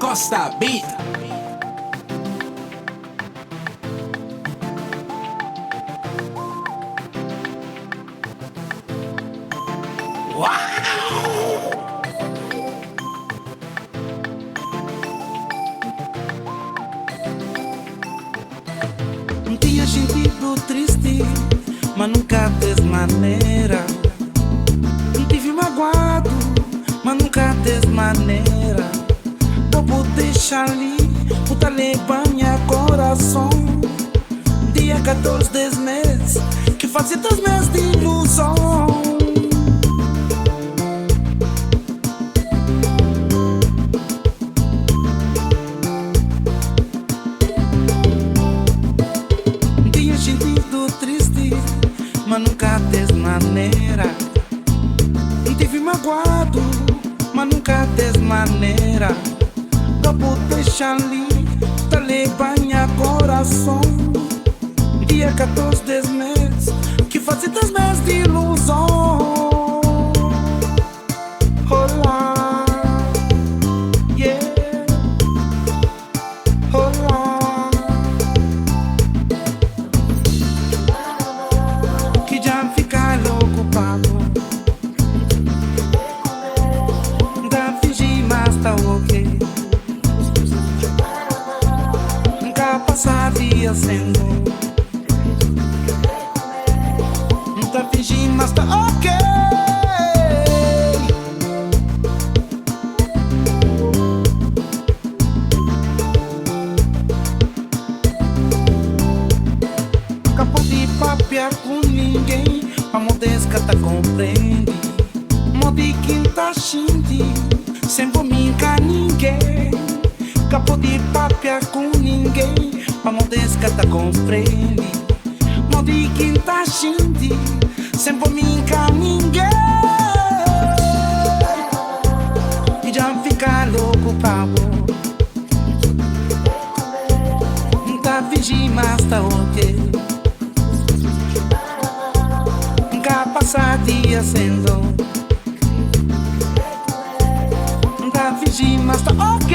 Costa Beat. N tinha xintidu tristi, ma nunka des manera. N tive maguadu, ma nunka des manera. Bo bu dexa li, bu ta leba nha korason. Dia 14 des mes, ki faze 3 mes di iluzon. N tinha xintidu tristi, ma nunka des manera. N tive maguadu, ma nunka des manera. Bo bu dexa li, ta leba nha korason. Dia 14 des mes, ki faze 3 mes di iluzon. Olá, yeah, olá. Ki dja N fika loku pa bo. N ta finji ma sta ok. N ka pasa dia sen bo. N ta finji ma sta ok. Ka pode papia ku ningen pamodi es ka ta konprende modi ki N ta xinti sen bo mi N ka ningen. Ka pode papia ku ningen pamodi es ka ta konprende modi ki N ta xinti sen bo mi N ka ningen. I dja N fika loku pa bo. N ta finji ma sta ok. N ka pasa dia sen bo. N ta finji ma sta ok.